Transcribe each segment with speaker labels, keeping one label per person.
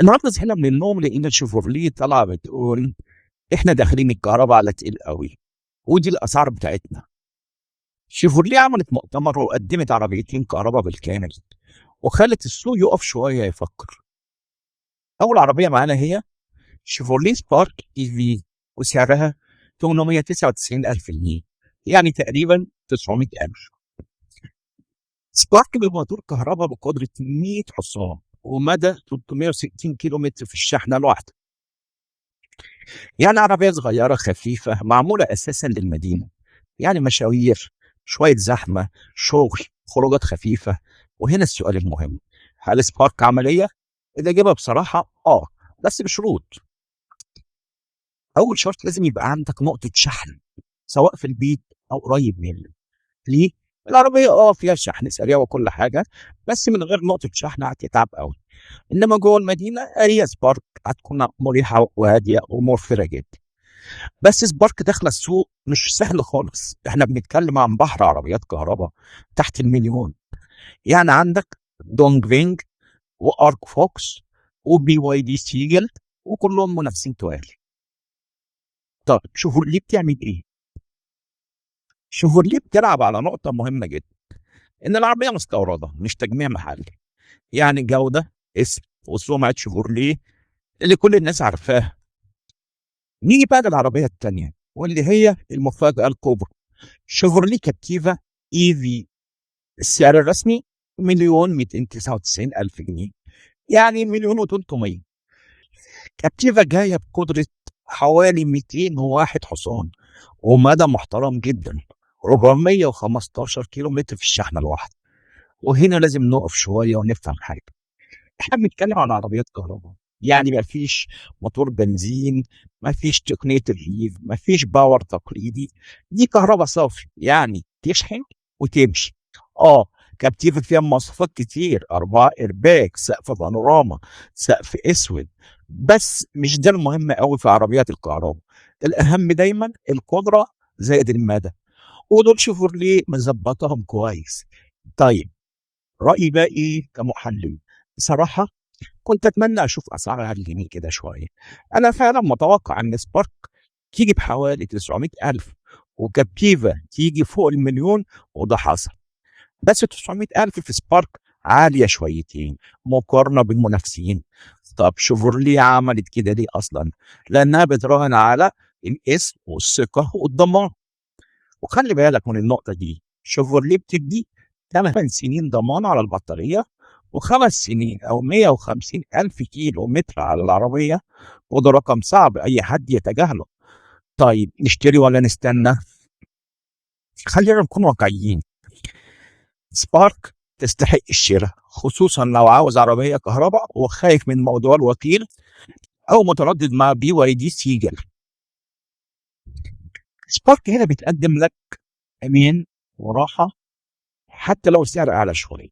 Speaker 1: النهارده صحينا من النوم لقينا شيفورليه طالعه بتقول احنا داخلين الكهرباء على تقيل قوي، ودي الاسعار بتاعتنا. شيفورليه عملت مؤتمر وقدمت عربيتين كهرباء بالكامل، وخلت السوق يقف شوية يفكر. اول عربية معانا هي شيفورليه سبارك EV، وسعرها 899 الف جنيه، يعني تقريبا 900 الف. سبارك بموتور كهرباء بقدرة 100 حصان ومدى 360 كيلو متر في الشحنة الواحدة. يعني عربية صغيرة خفيفة معمولة أساسا للمدينة، يعني مشاوير، شوية زحمة، شغل، خروجات خفيفة. وهنا السؤال المهم، هل سبارك عملية؟ الإجابة بصراحة آه، بس بشروط. أول شرط لازم يبقى عندك نقطة شحن، سواء في البيت أو قريب منه. ليه؟ العربية فيها شحن سريع وكل حاجة، بس من غير نقطة شحن هتتعب قوي. إنما جوه المدينة هي سبارك هتكون مريحة وهادية وموفرة جدا. بس سبارك داخلة السوق مش سهل خالص. احنا بنتكلم عن بحر عربيات كهرباء تحت المليون، يعني عندك دونج فينج وارك فوكس وبي واي دي سيجل، وكلهم منافسين تقال. طب شيفورليه بتعمل ايه؟ شيفورليه بتلعب على نقطة مهمة جدا، إن العربية مستوردة مش تجميع محلي، يعني جودة، اسم، وسمعة شيفورليه اللي كل الناس عارفاها. نيجي بقى للعربية التانية، واللي هي المفاجأة الكبرى، شيفورليه كابتيفا EV. السعر الرسمي 1,299,000 جنيه، يعني 1,300,000. كابتيفا جاية بقدرة حوالي 201 حصان ومدى محترم جدا، 415 كيلو متر في الشحنة الواحدة. وهنا لازم نقف شوية ونفهم حاجة. احنا بنتكلم عن عربيات كهرباء، يعني ما فيش موتور بنزين، ما فيش تقنية ال REEV، ما فيش power تقليدي، دي كهرباء صافي، يعني تشحن وتمشي. كابتيفا فيها مواصفات كتير، 4 إيرباك، سقف بانوراما، سقف اسود، بس مش ده المهم قوي في عربيات الكهرباء. الاهم دايما القدرة زائد المدى، ودول شيفورليه مظبطهم كويس. طيب رأيي بقى ايه كمحلل؟ بصراحة كنت أتمنى أشوف أسعار أقل من كده شوية. أنا فعلا متوقع إن سبارك تيجي بحوالي 900 ألف وكابتيفا تيجي فوق المليون، وده حصل. بس 900 ألف في سبارك عالية شويتين مقارنة بالمنافسين. طب شيفورليه عملت كده ليه أصلا؟ لأنها بتراهن على الاسم والثقة والضمان. وخلي بالك من النقطة دي، شيفورليه بتدي 8 سنين ضمان على البطارية و5 سنين أو 150 ألف كيلو متر على العربية، وده رقم صعب أي حد يتجاهله. طيب نشتري ولا نستنى؟ خلينا نكون واقعيين، سبارك تستحق الشراء، خصوصا لو عاوز عربية كهرباء وخايف من موضوع الوكيل أو متردد مع بي واي دي سيجل. سبارك هنا بتقدم لك أمان وراحة حتى لو السعر أعلى شوية.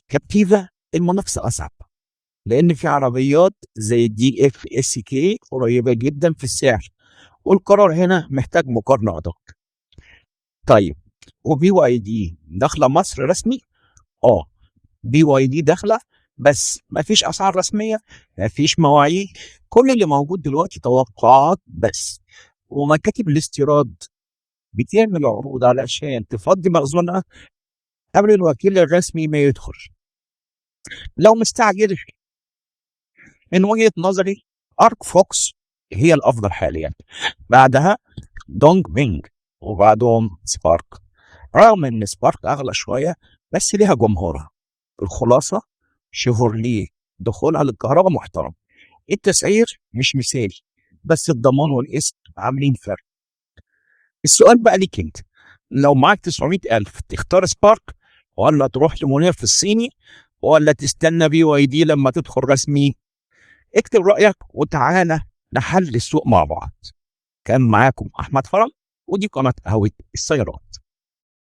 Speaker 1: كابتيفا المنافسة أصعب، لأن في عربيات زي DFSK قريبة جدا في السعر، والقرار هنا محتاج مقارنة أدق. طيب وبي واي دي داخلة مصر رسمي؟ بي واي دي داخلة، بس مفيش أسعار رسمية، مفيش مواعيد، كل اللي موجود دلوقتي توقعات بس. ومكاتب الاستيراد بتعمل عروض علشان تفضي مخزونها قبل الوكيل الرسمي ما يدخل. لو مستعجل، من وجهة نظري ارك فوكس هي الافضل حاليا، بعدها دونج بينج، وبعدهم سبارك، رغم ان سبارك اغلى شوية بس ليها جمهورها. الخلاصة، شيفورليه دخولها للكهرباء محترم، التسعير مش مثالي، بس الضمان والاسم عاملين فرق. السؤال بقى ليك انت، لو معاك 900 ألف تختار سبارك ولا تروح لمنافس الصيني ولا تستنى بي واي دي لما تدخل رسمي؟ اكتب رأيك وتعالى نحلل السوق مع بعض. كان معاكم أحمد فرج، ودي قناة قهوة السيارات.